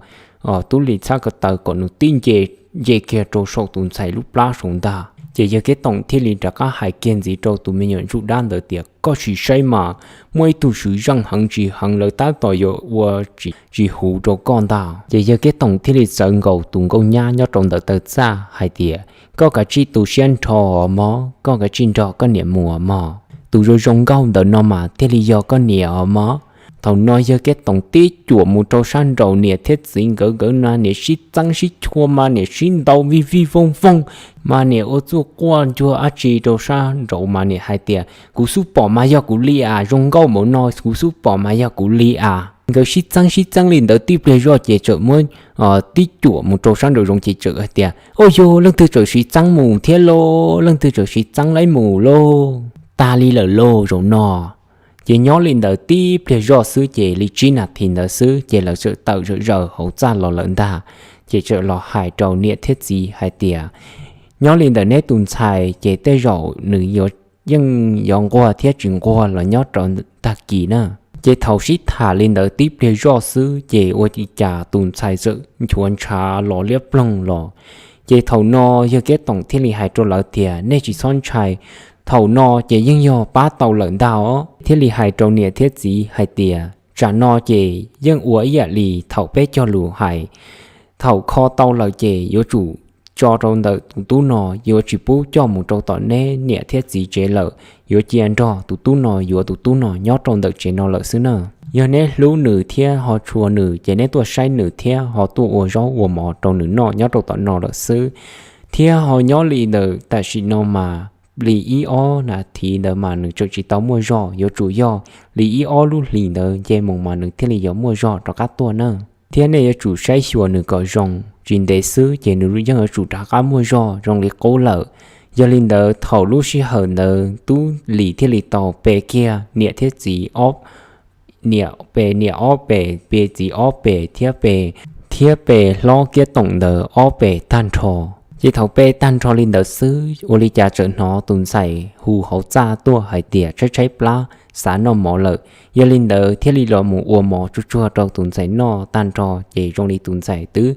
Tub Lis txhab ko taw kom nws tib nce, nce kiag rau saum tus ntxhais lub plab saud ntag. Ces yawg Kiab Toom thiaj li rov qab hais kiag ntxiv rau tus me nyuam ntsuj dab ntawd tias, koj sim saib mas, muaj ib tug swm zeej heev tsis heev lawv tab tom yuav ua tsis huv rau koj ntag. Ces yawg Kiab Toom thiaj li txawv nkaus tus nkauj nyab nyob rau ntawm taw txaj hais tias, koj kav tsij tu siab nrho os mog, koj kav tsij nrog koj niam mus os mog. Tus zoo zoo nkauj ntawm no mas thiaj li yog koj niam os mog. Thaum no yawg Kiab Toom tib cuam mus rau sab nraud, niam thiab txiv nkawd nkawd mas niam sib txeeb sib chua mas niam sib ntaus vij vij vooj vooj, mas niam ua txuj quaj ncuag dab tsi rau sab nraud mas niam hais tias, kuv xub pom mas yog kuv li as, zoo nkauj npaum no kuv xub pom mas yog kuv li as. Nkawd sib txeeb sib txeeb li ntawd tib pliag zoj ces txawm muab tib cuam mus rau sab nraum zoov ces txawm hais tias, ua yog leej twg txawm sib txeeb mus thiab lauj, leej twg txawm sib txeeb laib mus lauj, tag li lawm lauj zaum no. Ces nyob li ntawd tib pliag zoj xwb ces li tsib nas this ntawd xwb ces lawv txawm tawm zom zaws hauv txaj los lawm ntag. Ces txawm los hais rau niam thiab txiv hais tias, nyob li ntawm neb tus ntxhais ces tej zaum nws yuav, yeej yuav nquag thiab tsis nquag los nyob rau tag kis na. Ces thaum sib tham li ntawd tib pliag zoj xwb ces ua li cas tus ntxhais txawm nchuav ntshav los liab ploog los. Ces thaum no yawg Kiab Toom thiaj li hais rau lawv tias, nej tsis txhob ntshai, thaum no ces yeej yog pab tau lawm ntag os. Thiaj li hais rau niam thiab txiv hais tias, tsam no ces yeej ua ib yam li thaum peb cog lus hais, thaum kho tau lawm ces yuav tsum tso rau ntawm tus tub no, yuav tsis pub coj mus rau tom neb niam thiab txiv tsev lawm, yuav cia nrog tus tub no, yuav tus tub no nyob rau ntawm tsev no lawm xwb na. Yog neb hlub nws thiab ho tshua nws ces neb tuaj saib nws thiab ho tuaj ua zaub ua mov rau nws noj nyob rau tom no lawm xwb. Thiab ho nyob li ntawm tam sim no mas li ib ob nas this ntawd mas nws tseem tsis tau muaj zog, yuav tsum yog li ib ob lub hlis ntawd nce mus mas nws thiaj li yuav muaj zog rov qab tuaj na. Thiab nej yuav tsum saib xyuas nws kom zoo, tsis ntev xwb ces nws yeej yuav tsum rov qab muaj zog zoo li qub lawm. Yog li ntawd thaum lub sij hawm ntawd tub Lis thiaj li tau pe kiag niam thiab txiv ob niam pe niam ob pes, pe txiv ob pes thiab pe, thiab pe hlob Kiab Toom ntawd ob pes tag nrho. Ces thaum pe tag nrho li ntawd xwb ua li cas txawm hnov tus ntxhais hu hauv txaj tuaj hais tias tshaib tshaib plab, xav noj mov lawm. Yog li ntawd thiaj li los mus ua mov tsuag tsuag rau tus ntxhais noj tag nrho ces zoo li tus ntxhais twb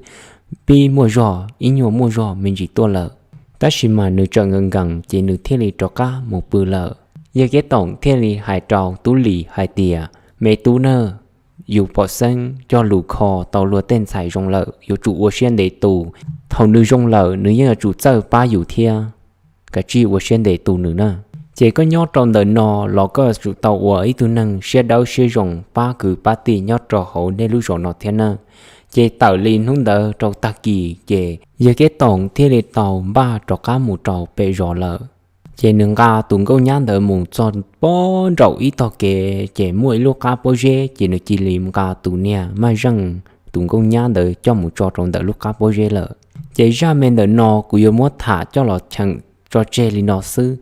pib muaj zog, ib nyuag muaj zog me ntsis tuaj lawm. Tab sis mas nws tseem nkees nkees ces nws thiaj li rov qab mus pw lawm. Yawg Kiab Toom thiaj li hais rau tub Lis hais tias, me tub na, yus pom xeeb cog lus kho tau luag tej ntxhais zoo lawm yuav tsum ua siab ntev tus. Thaum nws zoo lawm nws yeej yuav tsum txawj pab yus thiab. Kav tsij ua siab ntev tus nws na. Ces koj nyob rau ntawm no los koj yuav tsum tau ua ib tug neeg siab dawb siab zoo pab kwv pab tij nyob rau hauv nej lub zos no thiab na. Ces tawm li hnub ntawd rau tag kis ces yawg Kiab Toom thiaj li tau npaj rov qab mus rau pem zos lawm. Ces nws nqa tus nkauj nyab ntawd mus txog pob nraum ib tog kev ces muaj ib lub qab pob zeb ces nws cia li nqa tus niag maj zeej, tus nkauj nyab ntawd coj mus tso rau ntawm lub qab pob zeb lawm. Ces zaj me ntawm no kuv yuav muab tham coj los cheem tso tseg li no xwb.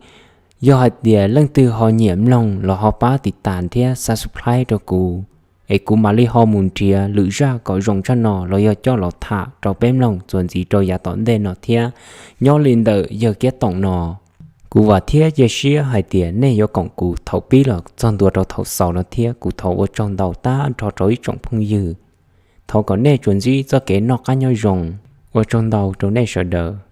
Yog hais tias leej twg ho nyiam mloog los ho pab tiv tas thiab subscribe rau kuv, es kuv mam li ho mus nrhiav lwm zaj kom zoo tshaj no los yog coj los tham rau peb mloog txuas ntxiv rau yav tom ntej no thiab. Nyob li ntawm yawg Kiab Toom no, kuv vam thiab cia siab hais tias nej yuav koom kuv thaum pib los txog ntua rau thaum xaus no thiab. Kuv thov ua tsaug ntau tag nrho rau ib tsoom phooj ywg. Thov kom nej tsuas ntsib txoj kev noj qab nyob zoo. Ua tsaug ntau rau nej sawv daws.